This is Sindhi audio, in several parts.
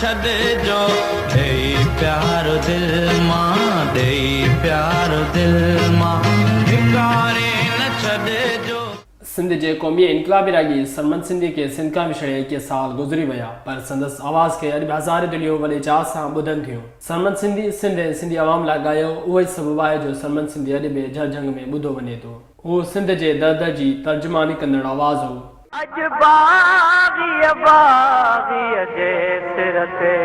ڇڏجو، ڏيئي پيار دل مان، ڏيئي پيار دل مان، ڌڪاري نه ڇڏجو. سنڌ جي قومي ۽ انقلابي راڳي سرمد سنڌي کي سنڌ کان وڇڙي 21 سال گذري ويا پر سندس آواز کي اڄ به هزارين دليون وڏي چاهه سان ٻڌن ٿيون. سرمد سنڌي سنڌ ۽ سنڌي عوام لاء ڳايو اهو ئي سبب آهي جو سرمد سنڌي اڄ به جهر جهنگ ۾ ٻڌو وڃي ٿو. هو سنڌ جي درد جي ترجماني ڪندڙ آواز هو. اڄ باغيء باغيء جي سر تي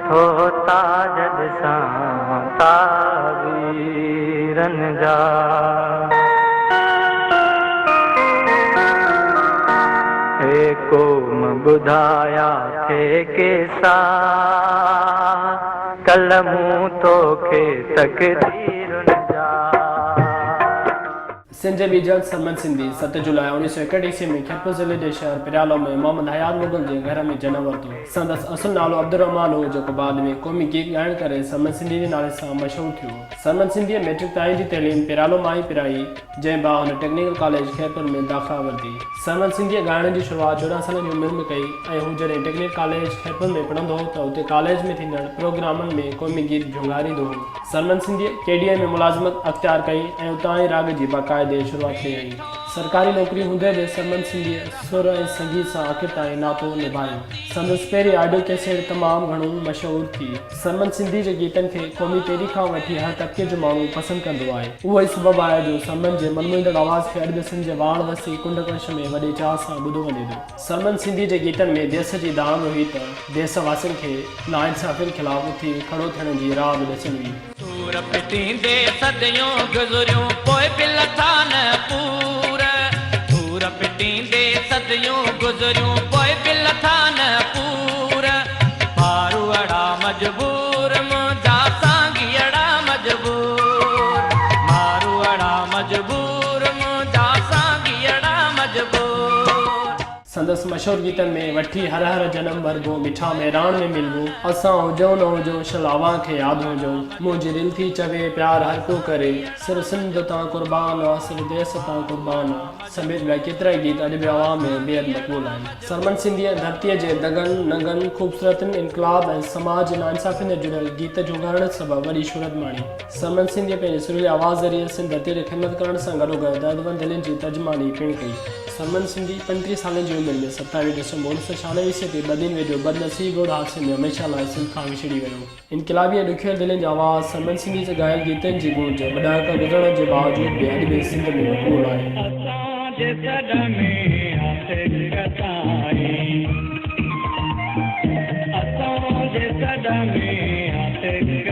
ٿو تاج ڏسان تاغيرن جا. اي قوم ٻڌايا ٿي قصا ڪلهه مون توکي تقديرن جا. سنڌ جي ٻيجل سرمد سنڌي 7 جولاء 1961 عيسوي ۾ خيرپور ضلعي جي شهر پريالو ۾ محمد حيات مغل جي گهر ۾ جنم ورتو. سندس اصل نالو عبدالرحمان هو جيڪو بعد ۾ قومي گيت ڳائڻ ڪري سرمد سنڌي جي نالي سان مشهور ٿيو. سرمد سنڌيء مئٽرڪ تائين جي تعليم پريالو مان ئي پرائي، جنهن بعد هن ٽيڪنيڪل ڪاليج خيرپور ۾ داخلا ورتي. سرمد سنڌيء ڳائڻ جي شروعات 14 سالن جي عمر ۾ ڪئي ۽ هو جڏهن ٽيڪنيڪل ڪاليج خيرپور ۾ پڙهندو هو ته اتي ڪاليج ۾ ٿيندڙ پروگرامن ۾ قومي گيت جهونگاريندو هو. سرمد سنڌيء ڪي ڊي اي ۾ ملازمت اختيار ڪئي ۽ اتان ئي راڳ جي باقاعدي شروعات ڪيائين. سرڪاري نوڪري هوندي به سرمد سنڌيء سر ۽ سنگيت سان آخر تائين ناتو نڀايو. سندس پهرين آڊيو ڪيسيٽ تمام گهڻو مشهور ٿي. سرمد سنڌي جي گيتن کي قومي تحريڪ کان وٺي هر طبقي جو ماڻهو پسند ڪندو آهي. اهو ئي سبب آهي جو سرمد جي من موهيندڙ آواز کي اڄ به سنڌ جي واهڻ وسي ڪنڊ ڪڙڇ ۾ وڏي چاهه سان ٻڌو وڃي ٿو. سرمد سنڌي جي گيتن ۾ ديس جي دانهن هئي ته ديس واسين کي ناانصافين خلاف اٿي کڙو ٿيڻ جي راهه به ڏسيل هئي. سور پٽيندي صديون گذريون پوء به لٿا نه پور، سور پٽيندي صديون گذريون پوء به لٿا نه پور، ماروئڙا مجبور منهنجا سانگيئڙا مجبور، ماروئڙا مجبور منهنجا سانگيئڙا مجبور. سندس مشهور گيتن ۾ وٺي هر هر جنم وربو، مٺا مهراڻ ۾ ملبو، اسان هجون نه هجون شل اوهان کي ياد هجون، منهنجي دل ٿي چوي پيار هر ڪو ڪري، سر سنڌ تان قربان آ سر ديس تان قربان آ سميت ٻيا ڪيترائي گيت اڄ به عوام ۾ بيحد مقبول آهن. سرمد سنڌيء ڌرتيء جي دڳن، ننگن، خوبصورتين، انقلاب ۽ سماج جي ناانصافين تي جڙيل گيت جهونگارڻ سبب وڏي شهرت ماڻي. سرمد سنڌيء پنهنجي سريلي آواز ذريعي سنڌ ڌرتيء جي خدمت ڪرڻ سان گڏوگڏ دردمند دلين جي ترجماني پڻ ڪئي. سرمد سنڌي 35 سالن جي عمر ۾ 27 ڊسمبر 1996 عيسوي تي بدين ويجهو بدنصيب روڊ حادثي ۾ هميشه لاء سنڌ کان وڇڙي ويو. انقلابي ۽ ڏکويل دلين جو آواز سرمد سنڌي جي ڳايل گيتن جي گونج ٻه ڏهاڪا گذرڻ جي باوجود به اڄ به سنڌ ۾ مقبول آهي. اسان جي سڏ ۾ آ سڪ سائين، اسان جي سڏ ۾ آ سڪ.